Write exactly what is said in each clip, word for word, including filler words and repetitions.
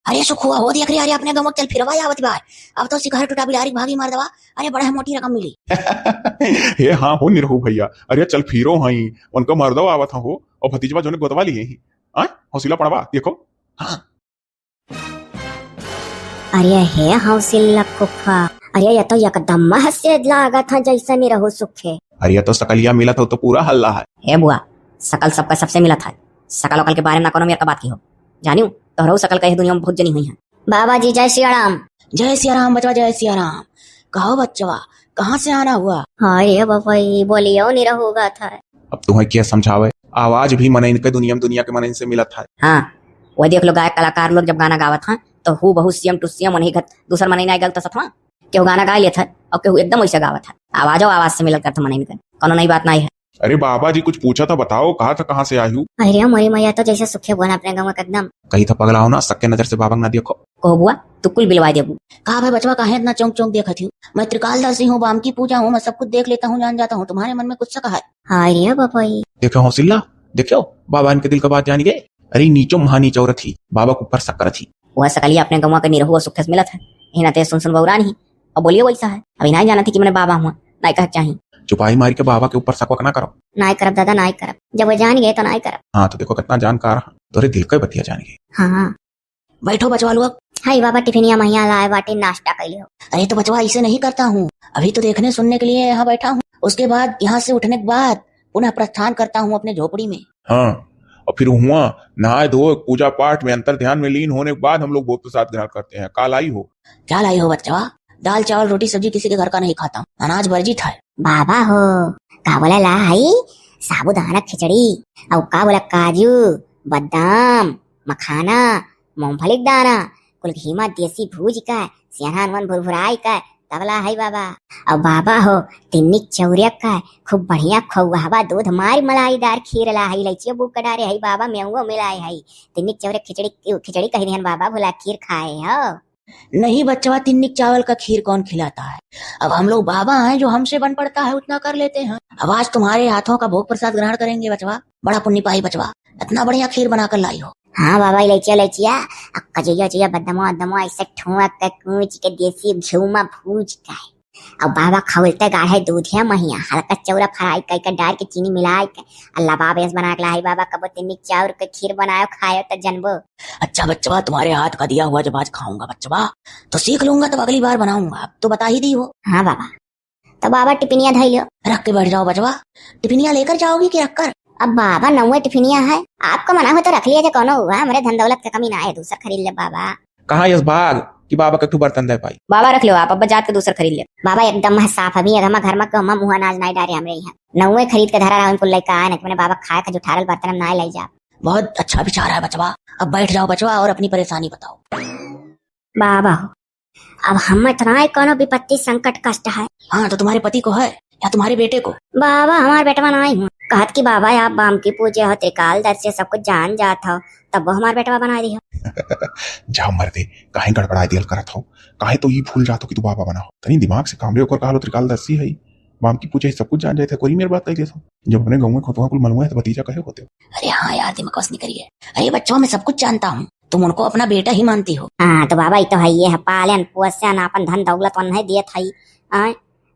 अरे सुखुआ हो, देख रे, अरे अपने गाँव चल फिरवा आवत बा। अब तो सिकहर टूटा बिलारी भागी मर्दवा। अरे बड़ा मोटी रकम मिली। हे हाँ हो निरहू भइया, अरे चल फिरो हई, उनका मर्दवा आवत हो, और भतीजवा जोने गोतवा लिए ही। आय, हौसिल्ला पड़वा, देखो। हाँ। अरे हे हौसिल्ला फुफा, अरे ये तो एकदम महसे लागत है जैसे निरहू सुखे। अरे ये तो सकलिया मिलत हो तो पूरा हल्ला है। हे बुआ, सकल सबका सबसे मिलत है, सकल ओकल के बारे में ना कोनो मेर का बात की हो। जानियो, तोहरहू सकल का यह दुनिया में बहुत जनी हुई है। बाबा जी, जय सिया राम। जय सिया राम बचवा, जय सिया राम। कहो बचवा, कहाँ से आना हुआ? हाँ रे बाबा, ये बोलियो निरहू गाथा है। अब तुम्हें क्या समझावे, आवाज भी मनइन के दुनिया में, दुनिया के मनइन से मिलत है। हाँ, वो देख लो, गायक कलाकार लोग जब गाना गावत हैं तो हूबहू same to same उन्हीं घत दूसर मनइन आई गल तो सथवा। केहू गाना गा लेत है और केहू एकदम वैसे गावत है, आवाजो आवाज से मिलत करत मनइन के, कोनो नई बात नहीं है। अरे बाबा जी कुछ पूछा था, बताओ, कहा था कहाँ से आई हूँ? अरे मोरी मैया, तो जैसे सुखे बोला अपने गाँव का एकदम। कही था पगला हो ना, सक्के नजर से बाबा ना देखो। कहो बुआ, तू कुल बिलवा देबू। का भाई बचवा, काहे इतना चौंक चौंक देखत हूँ? मैं त्रिकालदर्शी हूँ, बाम की पूजा हूँ, मैं सब कुछ देख लेता हूँ, जान जाता हूँ, तुम्हारे मन में कुछ शक है? हाय रे बाबा, ये देखो हौसिल्ला, देखो बाबा इनके दिल का बात जान गए। अरे नीचो महानीच औरत ही, बाबा के ऊपर शक करत ही। वह सकलिया अपने गौवा के निरहू और सुखे से मिलत है, यही नाते सुन सुन बौरान ही। अब बोलियो वैसा है, अभी नाई जानत ही कि मने बाबा हुआ, नाई कहे के चाही। चुपाई मार के बाबा के ऊपर शक वक ना करो। नाई करब दादा, नाई करब, जब वो जान गए तो नाई करब। हाँ तो देखो कितना जानकार है, तोरे दिल का बतिया जान गए। हाँ। बैठो बचवा लोग। हाय बाबा, टिफिनिया महिया लाए बाटे, नाश्ता कर लियो। अरे तो बचवा, ऐसे नहीं करता हूँ, अभी तो देखने सुनने के लिए यहाँ बैठा हूँ, उसके बाद यहाँ से उठने के बाद पुनः प्रस्थान करता हूँ अपने झोपड़ी में। हाँ, और फिर हुआ नहाए धोए, पूजा पाठ में, अंतर ध्यान में लीन होने के बाद हम लोग भोग प्रसाद ग्रहण करते हैं। का लाई हो? क्या लाई हो बचवा? दाल चावल रोटी सब्जी किसी के घर का नहीं खाता, अनाज वर्जित है। बाबा हो, का बोला ला हई? साबूदाना खिचड़ी, और का बोला, काजू, बादाम, मखाना, मूंगफली के दाना, कुल घीमा देसी भूज का, सियान मन भुरभुराई का, तब ला हई बाबा। और बाबा हो, तिन्निक चौरिया का खूब बढ़िया खोआ बा, दूध मार मलाईदार खीर ला हई, इलायचियो बूक डारे हई बाबा, मेहुओ मिलाए हई। तिन्निक चौरिया खिचड़ी, खिचड़ी कही दिहन बाबा, भुला खीर खाए हो। नहीं बचवा, तिन्निक चावल का खीर कौन खिलाता है? अब हम लोग बाबा हैं, जो हमसे बन पड़ता है उतना कर लेते हैं। अब आज तुम्हारे हाथों का भोग प्रसाद ग्रहण करेंगे बचवा, बड़ा पुण्य पाई बचवा, इतना बढ़िया खीर बना कर लाई हो। हाँ बाबा, इलायचिया, इलायचिया, आ कजैया, जैया, बदमवा, अदमवा, ऐसे ठुआ के, कूच के, देसी घिउ में भूज के। अब बाबा खौलते गाढ़े दूधिया महिया, हल्का चौरा fry कई के, डाल के, चीनी मिलाई के, आ लबाब ऐस बना के लाई बाबा, कबो तिन्नी चाउर के खीर बनायो, खायो तो जनबो। अच्छा बचवा, तुम्हारे हाथ का दिया हुआ जब आज खाऊंगा बचवा, तो सीख लूंगा, तब अगली बार बनाऊंगा। अब तो बता ही दी हो। हाँ बाबा। तो बाबा टिफिनिया धई लियो। रख के बैठ जाओ बचवा। टिफिनिया लेकर जाओगी कि रखकर? अब बाबा नौवे टिफिनिया है, आपका मना हो तो रख लिया जे, कोनो हुआ, हमरे धन दौलत के कमी ना है, दूसर खरीद ले बाबा। कहाँ यस भाग कि बाबा के ठू बर्तन दे पाई? बाबा रख लो आप, अब जात के दूसर खरीद ले। बाबा एकदम साफ, अभी अगर हम घर में कहूँ, मुँह अनाज नहीं डारे हमरे यहाँ। नौवे खरीद के धरा रहा, उनको लेकर आए ना कि मैंने बाबा खाए का जुठारल बर्तन हम ना ले जा। बहुत अच्छा विचार है बचवा। अब बैठ जाओ बचवा और अपनी परेशानी बताओ। बाबा हो, अब हम इतना ही कोनो विपत्ति संकट कष्ट है। हाँ, तो तुम्हारे पति को है या तुम्हारे बेटे को? बाबा, हमार बेटवा ना ही हूँ। कहत कि बाबा, आप बाम की पूजे हो, त्रिकालदर्शी, सब कुछ जान जात हो, तब वो हमार बेटवा बना दियो। जाओ मर्दे, काहे गड़बड़ाए दियल करत हो? काहे तो ई भूल जात हो कि तू बाबा बना हो? तनी दिमाग से काम ले, ओकर कहलो त्रिकालदर्शी है, बाम की पूजे है, सब कुछ जान जाए थे, कोई मेरे बात कही देत हो। जब अपने गाँव में खोतवा कुल मालूम है तो भतीजा कहे होते हो? अरे हाँ यार, दिमाग बस निकल गया। अरे बच्चों, मैं सब कुछ जानता हूँ, तुम उनको अपना बेटा ही मानती हो। हाँ तो बाबा, ये तो है, ये है पालन पोषण, अपन धन दौलत वन है देत है। आय,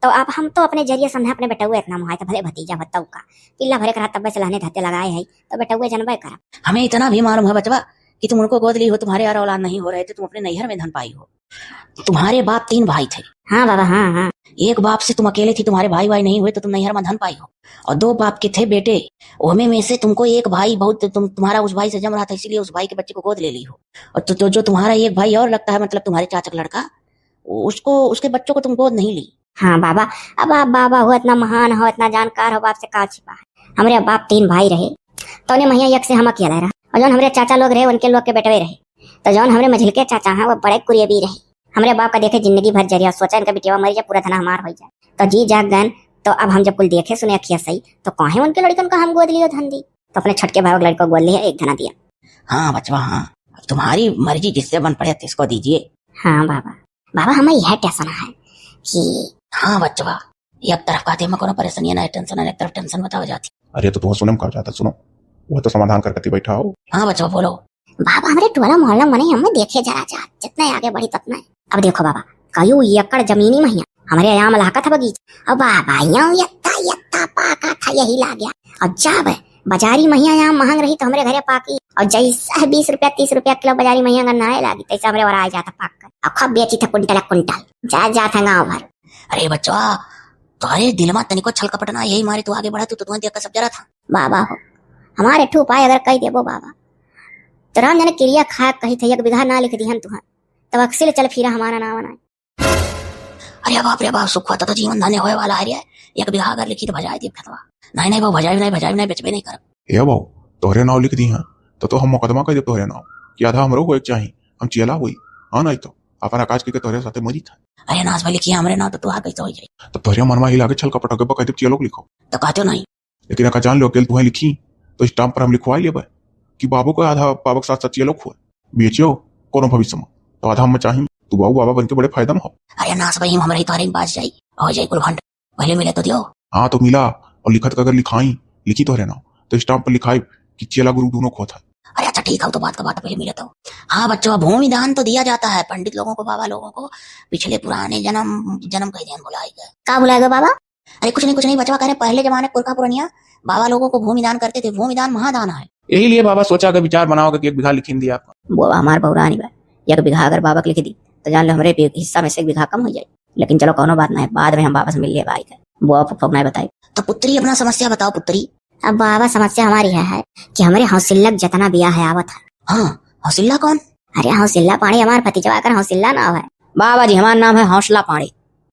तो अब हम तो अपने जरिए समझे अपने बेटउए इतना मुहाई, तो भले भतीजा भत्तऊ का पिल्ला भरे करा तब्बे से लहने धत्ते लगाए है, तो बेटउए जनबे करा। हमें इतना भी मालूम है बचवा कि तुम उनको गोद ली हो, तुम्हारे यार औलाद नहीं हो रहे थे, तुम अपने नैहर में धन पाई हो। तुम्हारे बाप तीन भाई थे। हाँ बाबा, हाँ, हाँ। एक बाप से तुम अकेले थी, तुम्हारे भाई वाई नहीं हुए तो तुम नैहर में धन पाई हो। और दो बाप के थे बेटे, ओमे में से तुमको एक भाई बहुत, तुम, तुम्हारा उस भाई से जम रहा था, इसीलिए उस भाई के बच्चे को गोद ले ली हो। और तो, तो जो तुम्हारा एक भाई और लगता है, मतलब तुम्हारे चाचा का लड़का, उसको, उसके बच्चों को तुम गोद नहीं ली। हाँ बाबा, अब आप बाबा हो, इतना महान हो, इतना जानकार हो, बाप से का छिपा है? हमरे बाप तीन भाई रहे, तौने महिया एक से हम अकेला रहा, और जौन हमरे चाचा लोग रहे, उनके लोग के बेटवे रहे, तो जौन हमरे मझिलके चाचा हैं, वो बड़े कुरेबी रहे। हमरे बाप का देखे जिंदगी भर जरिया, सोचा इनका बिटिया मर जाए, पूरा धना हमार हो जाए। तो जी जाग गन, तो अब हम जब कुल देखे सुने अखिया सही, तो काहे उनके लड़कन का हम गोद लियो धन दी, तो अपने छोटके भाई के लड़का गोद लिया, एक धना दिया। हाँ बचवा, हाँ, अब तुम्हारी मर्जी, जिससे बन पड़े तिसको दीजिए। हाँ बाबा, बाबा हमें यह टेंशन है कि हाँ बचवा, एक तरफ कहते में कोनो परेशानी ना है, टेंशन है, एक तरफ टेंशन बताओ जाती। अरे तो तुम सुनम का जाता, सुनो, वो तो समाधान करके बैठा हो। हाँ बचवा बोलो। बाबा, हमरे टोला मोहल्ला मने हमें देखे जरा जा, जितना आगे बढ़ी ततना। अब देखो बाबा, कयू एकड़ जमीनी महिया हमरे यहाँ लागत है बगीचा। अब बाबा, यहाँ यत्ता, यत्ता पाका था, यही लाग गया। और जब बाजारी महिया यहाँ महंग रही तो हमरे घरे पाकी, और जैसा है बीस रुपया, तीस रुपया किलो बाजारी महिया अगर नाए लागी, तैसे हमरे ओर आ जाता पाक कर। और खूब बेची था कुंटल कुंटल, जा जात है गाँव भर। अरे बच्चा, तोहरे दिल में तनिको छल कपट ना, यही मारे तू आगे बढ़ा, तू तो तुरंत देख कर सब जरा था। बाबा हो, हमारे ठू उपाय अगर कही देबो बाबा, तो राम जाने किरिया खा कही थे, एक बीघा ना लिख दिहन तुहन, तब अक्सिल चल फिरा हमारा नाव ना। अरे बाप रे बाप, सुखवा, तो जीवन धन्य होए वाला है रे। एक बीघा अगर लिखी तो भजाए देब खेतवा। नहीं, नहीं बाबू, भजाए नहीं, भजाए नहीं, बेचबे नहीं करब। ए बाबू, तोहरे नाव लिख दी हैं, तो, तो हम मुकदमा कर देब तोहरे नाव, कि आधा हमरो होए के चाही, हम चेला होई। हाँ, नहीं तो अपन आकाश के, के तोहरे साथे मरी था। अरे नास भाई, लिखिए हमरे नाव, तो तोहार कैसे हो जाई? तो तोहरे मन में ही लागे छल कपट के, कह देब चेलो के लिखो। तो कहते नहीं। लेकिन अगर जान लो, अकेल तुहें लिखी, तो स्टाम्प पर हम लिखवाई लेबे कि बाबू का आधा बाबा के साथ साथ चेलो खोए, बेचियो कोनो भविष्य में, तो आधा हम चाही। तू बाबू बाबा बन के बड़े फायदा में हो। अरे नास भाई, हम हमरे ही तोहरे ही बाज जाई, हो जाई कुल भंड। पहले मिले तो दियो। हाँ, तो मिला, और लिखत का अगर लिखाई, लिखी तोहरे नाव, तो स्टाम्प पर लिखाई कि चेला गुरु दोनों खोत है। अरे अच्छा ठीक है, तो बात का बात, पहले मिले तो। हाँ बच्चों, भूमि दान तो दिया जाता है पंडित लोगों को, बाबा लोगों को, पिछले पुराने जन्म, जन्म कह दिया, भुलाए गए। का भुलाए गए बाबा? अरे कुछ नहीं, कुछ नहीं बचवा, कह रहे पहले जमाने पुरखा पुरनिया बाबा लोगों को भूमि दान करते थे, भूमि दान महादान है। यही लिए बाबा सोचा, अगर विचार बनाओगे कि एक बीघा लिखिन दिया आपको। वो हमार बौरानी बा, एक बीघा अगर बाबा के लिख दी, तो जान लो हमरे भी हिस्सा में से एक बीघा कम हो जाए। लेकिन चलो, कौनो बात नहीं, बाद में हम वापस मिल लिए भाई के। वो फुफा नहीं बताई। तो पुत्री, अपना समस्या बताओ पुत्री। अब बाबा, समस्या हमारी है, है कि हमरे हौसिल्ला के जितना बियाह है आवत है। हाँ, हौसिल्ला कौन? अरे हौसिल्ला पांड़े, हमार भतीजवा, अगर हौसिल्ला नाव है। बाबा जी, हमार नाम है हौसला पांड़े,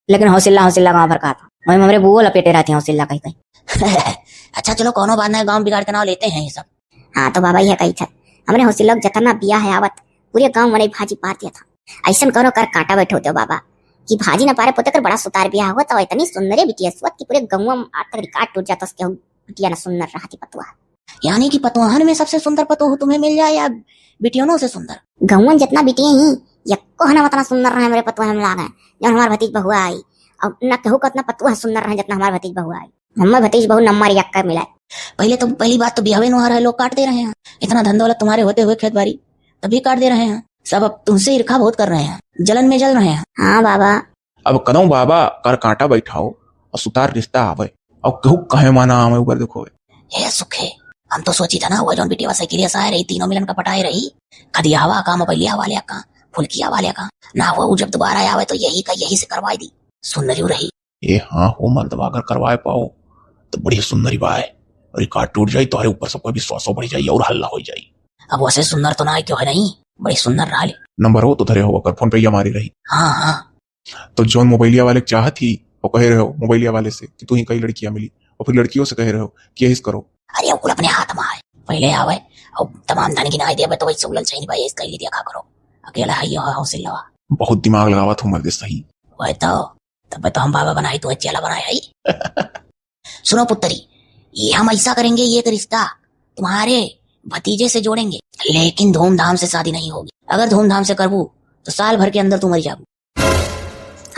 लेकिन हौसिल्ला, हौसिल्ला गाँव भर कहा था। वहीं हमरे बुओ लपेटे रहती हैं हौसिल्ला कहीं कहीं। अच्छा चलो, कौनो बात नहीं, गाँव बिगाड़ के नाव लेते हैं ये सब। हाँ तो बाबा, यह कही था, हमरे हौसिल्ला के जितना बियाह है आवत, पूरे गाँव में भाजी पार दिया था। ऐसन करो कर कांटा बैठो दो बाबा, कि भाजी न पारे पोते कर बड़ा सुतार बियाह हुआ, तो इतनी सुंदर बिटिया सुअत कि पूरे गाँव में आज तक रिकॉर्ड टूट जाता उसके, बिटिया न सुंदर रहती पतुआ। यानी कि पतुआहन में सबसे सुंदर पतोह तुम्हें मिल जाए या बिटियनों से सुंदर? गौवन जितना बिटिया ही, यक्को हना उतना सुंदर रहे हमरे पतुआ हम लागे, जौन हमार भतीज बहुआ आई। और न केहू का उतना पतुआ सुंदर रहे जितना हमार भतीज बहुआ आई। हमार भतीज बहु नंबर एक का मिला। पहले तो, पहली बात तो बियाहे नोहर है, लोग काट दे रहे हैं। इतना धन दौलत तुम्हारे होते हुए खेत बाड़ी, तब भी काट दे रहे हैं। सब अब तुमसे ईर्खा बहुत कर रहे हैं, जलन में जल रहे हैं। हाँ बाबा। अब कदम बाबा कर कांटा बैठाओ और सुतार रिश्ता आवे, और केहू कहे माना आवे ऊपर देखो। हे सुखे, हम तो सोची था ना, वो जौन बिटिया साइकिलिया से आए रही, तीनों मिलन का पटाए रही, खदियावा का, मोबाइलिया वाले का, फुलकिया वाले का, ना हुआ, वो जब दोबारा आवे तो यही का यही से करवाई दी, सुंदरी रही। ए हाँ हो मर्दवा, अगर करवाए पाओ तो बड़ी सुंदरी बाय, और रिकॉर्ड टूट जाई, तोहरे ऊपर सबका विश्वासो बढ़ जाई और हल्ला हो जाई। अब वैसे सुंदर तो ना है, क्यों है नहीं, बड़ी सुंदर रहा ले। नंबर हो तो धरे हो, अगर फोन पे या मारी रही। हाँ हाँ। तो जौन मोबाइलिया वाले के चाहत ही, वो कहे रहे हो मोबाइलिया वाले से कि तू ही कई लड़कियां मिली, और फिर लड़कियों से कहे रहे हो कि यही करो। अरे वो कुल अपने हाथ में है, पहले आवे और तमाम धन गिनाई देवे तो वही सब ललचाई भाई, इसका ही देखा करो, अकेला है ये हौसला। बहुत दिमाग लगावा था मर्दे सही। वही तो, तब तो हम बाबा बनाए, तू चेला बनाए है। सुनो पुत्री, ये हम ऐसा करेंगे, ये एक रिश्ता तुम्हारे भतीजे से जोड़ेंगे, लेकिन धूमधाम से शादी नहीं होगी। अगर धूमधाम से करबू तो साल भर के अंदर तू मर जाबू।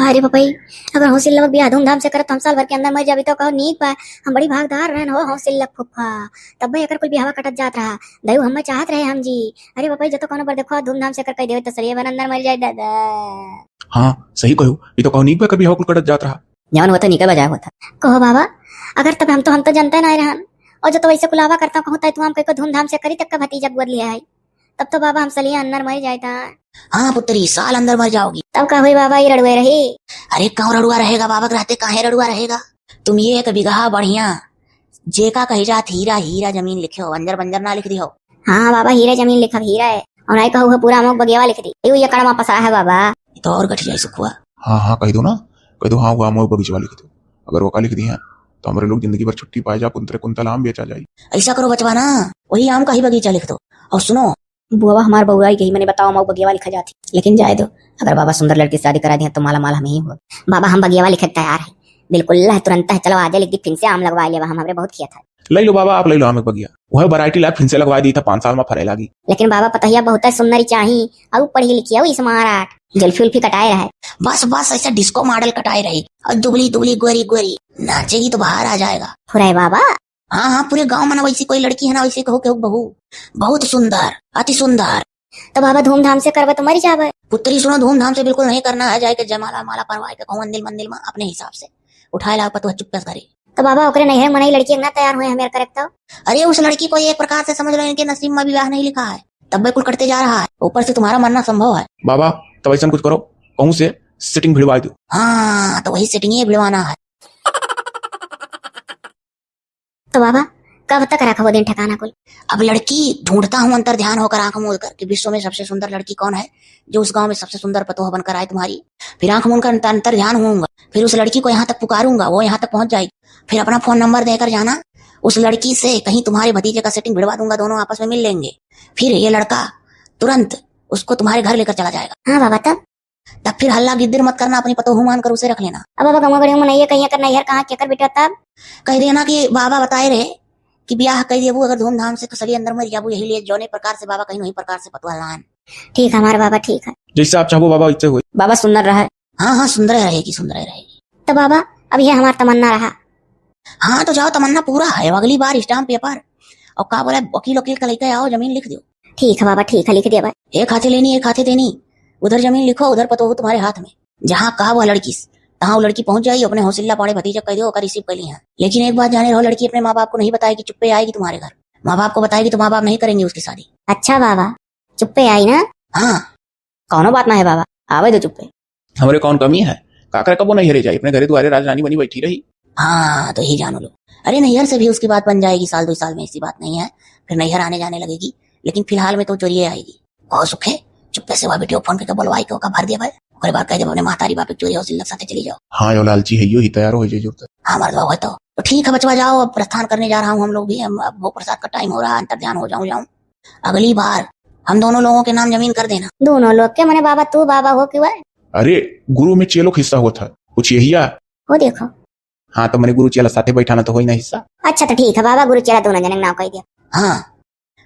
अरे पपई, अगर हौसिल्ला के बियाह धूमधाम से करत तो हम साल भर के अंदर मर जाबी, तो कहो नीक बा, हम बड़ी भागदार रहन हो हौसिल्ला फुफा, तब भाई एकर कुल बियाहवा कटत जात रहा, दयू हमें चाहत रहे हम जी। अरे पपई, जो तो कोनो पर देखो धूमधाम से कर कह देवे तो सरिये बन अंदर मर जाए दादा। हाँ सही कहो, ये तो कहो नीक बा कर बियाह कुल कटत जात रहा। जवन होता निकल बजाय होता। कहो बाबा, अगर तब हम तो, हम तो जनते नहीं रहन। और जो तो वैसे कुलावा करता कहूँ, तै तू हम कहीं को धूमधाम से करी तक का भतीजा गोद लिया है। तब तो बाबा हम सलिया अंदर मर जाए था। हाँ पुत्री, साल अंदर मर जाओगी। तब का हुई बाबा, ये रड़ुए रही? अरे क्यों रड़ुआ रहेगा बाबा, रहते काहे रड़ुआ रहेगा? तुम ये एक बीघा बढ़िया, जेका कही जात हीरा, हीरा जमीन लिखे हो, अंजर बंजर ना लिख दी हो। हाँ बाबा, हीरा जमीन लिखब, हीरा है। और नहीं कहू है पूरा अमोक बगियावा लिख दी। यू ये कड़मा पसा है बाबा। ये तो और गठ जाए सुखुआ। हाँ हाँ कह दो ना, कह दो हाँ वो आम बगीचा लिख दो। अगर वो का लिख दी है तो हमारे लोग जिंदगी भर छुट्टी पाए जा, कुंतरे कुंतल आम बेचा जाए। ऐसा करो बचवा ना, वही आम का ही बगीचा लिख दो। और सुनो, बुआ हमार बउराई गई, मैंने बताओ अमोक बगियावा लिखा जाती। लेकिन जाए दो, अगर बाबा सुंदर लड़की से शादी करा दिया तो माला माल हम ही हुआ। बाबा हम बगियावा लिखे तैयार है, बिल्कुल तुरंत है, चलो आजे लिख दी, फिर से आम लगवा लेबा हम, हमरे बहुत खेत है। ले लो बाबा, आप ले लो आम एक बगिया, वह वैरायटी ला फिर से लगवा दी था, पाँच साल में फरे लागी। लेकिन बाबा पतहिया बहुत है सुंदर चाही, और पढ़ी लिखी है, स्मार्ट, जुल्फी उल्फी कटाए रहे। बस बस ऐसा डिस्को मॉडल कटाए रही, और दुबली दुबली गोरी गोरी नाचेगी तो बाहर आ जाएगा। फुराए बाबा। हाँ हाँ, पूरे गांव में ना वैसी कोई लड़की है ना वैसी कहो केहू बहू। बहुत सुंदर, अति सुंदर। तो बाबा, धूमधाम से करबे तो मरी जाबे। पुत्री सुनो, धूमधाम से बिल्कुल नहीं करना है। जाए के जयमाला माला परवाए के कहूँ अंदिल मंदिल में अपने हिसाब से उठाए लाओ पतोह चुप्पे से घरे। तो बाबा, ओकरे नैहर मनई लड़की ना तैयार हुए हमें करे तो? अरे, उस लड़की को एक प्रकार से समझ लो, इनके नसीब में विवाह नहीं लिखा है, तब भी कुल कटते जा रहा है। ऊपर से तुम्हारा मरना संभव है। बाबा, तब ऐसा कुछ करो, कहूँ से setting भिड़वा दो। हाँ, तो वही setting ही भिड़वाना है। तो बाबा, कब तक रखबो दिन ठिकाना कुल? अब लड़की ढूंढता हूँ अंतर ध्यान होकर, आंख मूंद कर, कि विश्व में सबसे सुंदर लड़की कौन है, जो उस गांव में सबसे सुंदर पतोह बनकर आए तुम्हारी। फिर आंख मूंद कर अंतर, अंतर ध्यान होऊंगा, फिर उस लड़की को यहाँ तक पुकारूंगा, वो यहाँ तक पहुंच जाएगी। फिर अपना फोन नंबर देकर जाना, उस लड़की से कहीं तुम्हारे भतीजे का setting भिड़वा दूंगा, दोनों आपस में मिल लेंगे। फिर ये लड़का तुरंत उसको तुम्हारे घर लेकर चला जाएगा। हाँ बाबा, तब? तब फिर हल्ला गिद्दिर मत करना, अपनी पतोहू मान कर उसे रख लेना। अब बाबा, गंवा गड़ियों में नहीं है, कहीं अगर नैहर कहाँ केकर बेटा तब? कह देना कि बाबा बताए रहे कि ब्याह कर देबू अगर धूमधाम से तो सभी अंदर मर जाबू, यही लिए जौने प्रकार से बाबा कहीं वही प्रकार से पतोह लान। ठीक है हमारे बाबा, ठीक है। जैसे आप चाहबो बाबा, वैसे होई। बाबा सुंदर रहे। हाँ, हाँ, सुंदर रहेगी, सुंदर रहेगी। तो बाबा, अब ये हमार तमन्ना रहा। हाँ, तो जाओ, तमन्ना पूरा है, अगली बार stamp paper और का बोला, वकील वकील का लेके आओ, जमीन लिख दो। ठीक है बाबा, ठीक है, लिख दिया बा। एक हाथे लेनी, एक हाथे देनी, उधर जमीन लिखो, उधर पतोहू तुम्हारे हाथ में। जहाँ कहा वह लड़की से, तहाँ वो लड़की पहुंच जाई, अपने हौसिल्ला पाड़े भतीजा कह दो, ओकर receive कर ली है। लेकिन एक बात जाने रहो, लड़की अपने माँ बाप को नहीं बताएगी, चुप्पे आएगी तुम्हारे घर। माँ बाप को बताएगी तो माँ बाप नहीं करेंगे उसकी शादी। अच्छा बाबा, चुप्पे आई ना? हाँ। कौनो बात ना है बाबा, आवे दो चुप्पे। हमरे कौन कमी है, का करे कबो नैहरे जाई, अपने घरे दुआरे राजरानी बनी बैठी रही। हाँ, तो यही जानो लो। अरे, नैहर से भी उसकी बात बन जाएगी, साल दो साल में, ऐसी बात नहीं है, फिर नैहर आने जाने लगेगी, लेकिन फिलहाल में तो चोरिए आएगी। कहो सुखे, चुप्पे से वह video phone करके बोलवाई के ओका भर देबे। ओकरे बाद कह देबे अपने महतारी बाप के चोरी हौसिल्ला साथे चली जाओ। हाँ, यो लालची है, यो ही तैयार हो जाए जरूरत। हाँ मर्दवा, वह तो। तो ठीक है बचवा, जाओ, अब प्रस्थान करने जा रहा हूँ हम लोग भी, हम अब भोग प्रसाद का time हो रहा है, अंतर ध्यान हो जाऊं जाऊं। अगली बार हम दोनों लोगों के नाम जमीन कर देना। दोनों लोग के? मने बाबा, तू बाबा हो कि वह? अरे, गुरु में चेलो के हिस्सा होत है, कुछ यही आ। वो देखो। हाँ, तो मने गुरु चेला साथे बैठाना तो होई ना हिस्सा। अच्छा, तो ठीक है बाबा, गुरु चेला दोनों जने के नाम कह दिया। हाँ,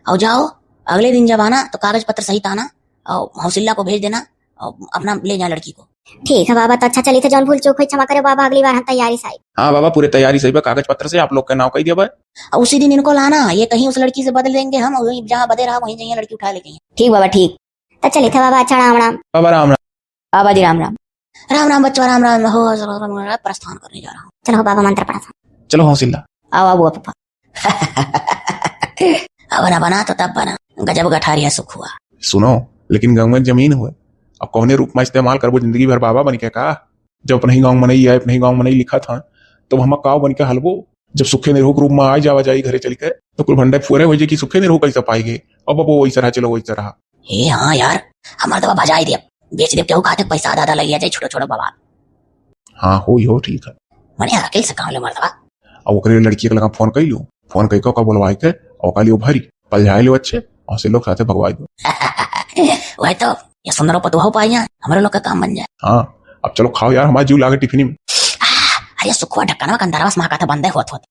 और जाओ, अगले दिन जब आना तो कागज पत्र सहित आना और हौसिल्ला को भेज देना और अपना ले जा लड़की को। ठीक है बाबा, तो अच्छा चली थे, जौन भूल चूक हुई क्षमा करे बाबा, अगली बार हम तैयारी से आई। हाँ बाबा, पूरे तैयारी से बा, कागज पत्र से आप लोग के नाम कह दिया बा। और उसी दिन इनको लाना, ये कहीं उस लड़की से बदल देंगे हम, और वहीं जहाँ बदे रहा वहीं जाइए लड़की उठा ले जाइए। ठीक बाबा, ठीक। तो चली थे बाबा, अच्छा राम राम। बाबा राम राम। बाबा जी राम राम। राम राम बच्चा, राम राम हो, प्रस्थान करने जा रहा हूँ। चलो बाबा, मंत्र पढ़ा था। चलो हौसिल्ला। आओ, आओ, पापा। अब ना बना तो तब बना, गजब गठारिया सुख हुआ। सुनो, लेकिन गाँव में जमीन हुए, अब कौने रूप में इस्तेमाल करबो जिंदगी भर बाबा बन के का? जब अपने ही गाँव में नहीं आए, अपने ही गाँव में नहीं लिखा था, तो हम काव बन के हलबो? जब सुखे निरहू के रूप में आ जावा जाई घरे चल के, तो कुल भंडे फुरे हो जाए कि सुखे निरहू कैसे पाएंगे? अब वो वैसे रहा, चलो वैसे रहा। हे हाँ यार, हमार तो बजाई दे, बेच दे, केहू खाते पैसा आधा आधा ले लिया जाए, छोटो छोटो बवाल। हाँ, हो, यो ठीक है। मने अकिल से काम ले मर्दवा। अब ओकरे लड़की के लगा फोन कइलू, फोन कइके ओका बोलवाए के, ओका लियो भरी, पलझाए लियो अच्छे, और से लोग साथे भगवाए दो। वही तो, ये सुंदरो पतुआ पाई है, हमरे लोग का काम बन जाए। हाँ, अब चलो खाओ यार, हमारा जीव लागे टिफिन में। आ, अरे सुखवा ढक्कनवा के अंदरवा से महका था बंदे होत होत।